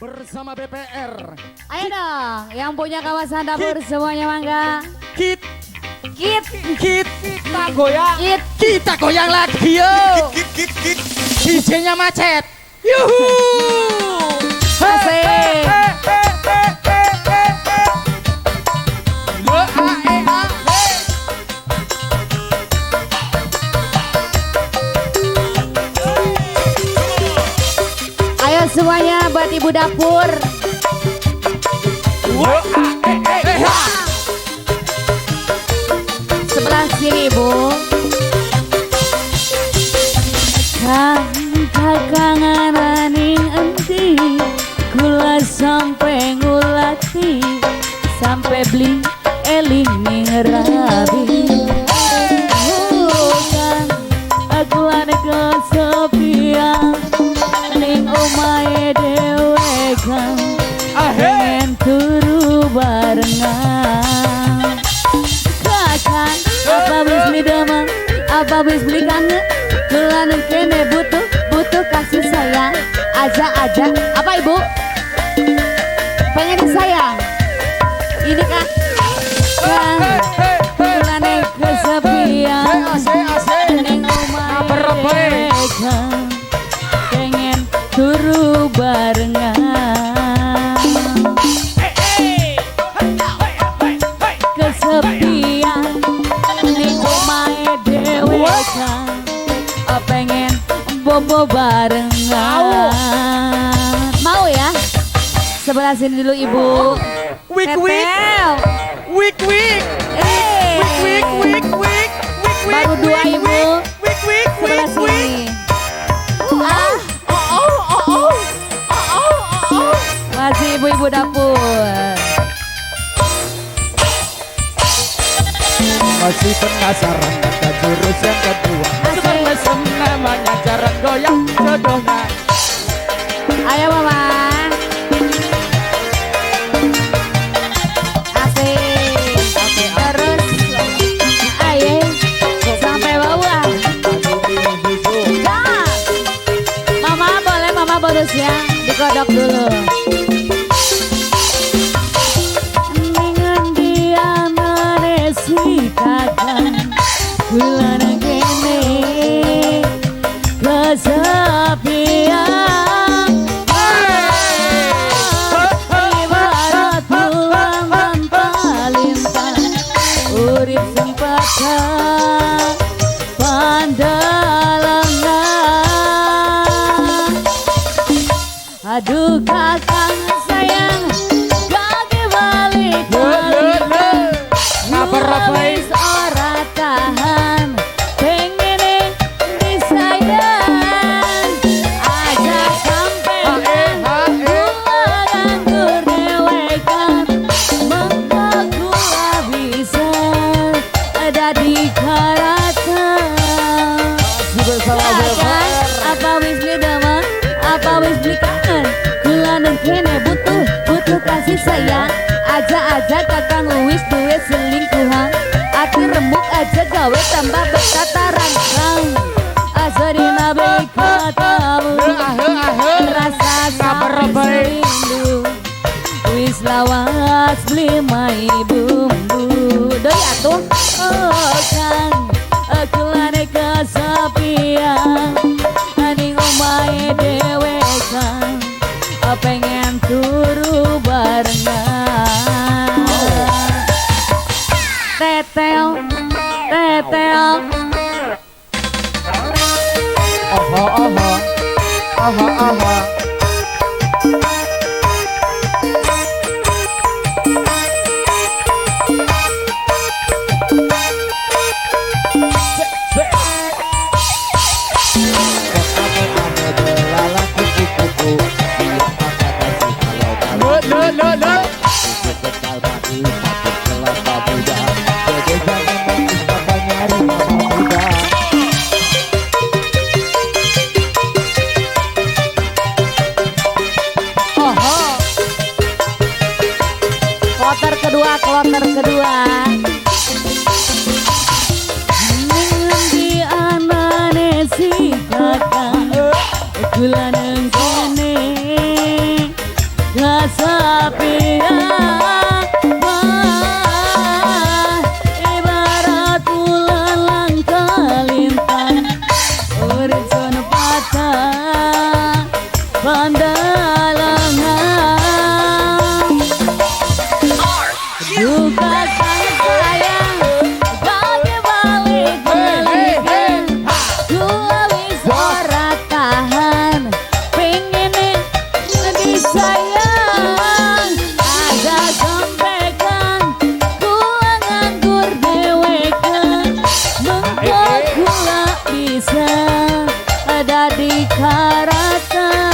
Bersama BPR. Ayo dong, yang punya kawasan dapur semuanya mangga. Kit, kit, kit, kita goyang. Kit, kita goyang lagi yo. Kit, kit, kit. DJ-nya macet. Yuhu. Asik. Ayo semuanya buat ibu dapur. Sebelah sini ibu. Kang kakanganing enti, kula sampe ngulati, sampe beli eling ning rabi. Bukan aku lane kesepian ning omahe dhewe kang pengen turu barengan. Kakang apa wis beli demang, apa wis beli kangen, kula nang kene butuh butuh kasih sayang. Aja aja apa ibu pengen disayang ini kan kang kula nang kesepian ning omahe dhewe kang pengen turu barengan. Kesepian ning omahe dhewe kang pengen bobo barengan. Mau ya? Sebelah sini dulu ibu. Wik wik. Wik wik. Wik wik wik wik. Baru dua ibu. Wik wik. Sebelah sini. Ah. Masih ibu-ibu dapur. Masih penasaran kata jurus yang kedua. Super mesem namanya jarang goyang jodohnya. Ayo mama. Asik. Terus. Ayo sampai bawah. Nah. Mama boleh, mama bonus ya. Dikodok dulu. Kula nang kene kesepian, ibarat bulan tanpa lintang, urip sempatan pandalangan. Aduh kakang sayang, kaki balik balik, wis ora tahan, pengene disayang. Aja sampe kula nganggur dewekan, mengko kula bisa dadi karatan. Kakang, apa wis beli demen, apa wis beli kangen, kula nang kene butuh butuh kasih sayang. Aja-aja kakang wis duwe selingkuhan, ati remuk aja gawe tambah betataran. Aserina bekatamu rasa sampe rindu, wis lawas beli mai bumbu. Doi atuh. Oh kang kulane kesepian ning omahe dhewe kang pengen turu barengan. Tetel tetel. Oho oho oho oho. Kloter kedua, kloter kedua. Ning endi anane si kakang, kula nang kene. Pendalangan duka sangat sayang bagi balik balikan kula wis ora tahan pengen disayang aja sampekan kula nganggur dewekan mengko kula bisa ada di karatan.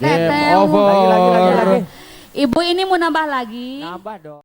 Game Teteh. over. Lagi, lagi, lagi, lagi. Ibu ini mau nambah lagi. Nambah dong.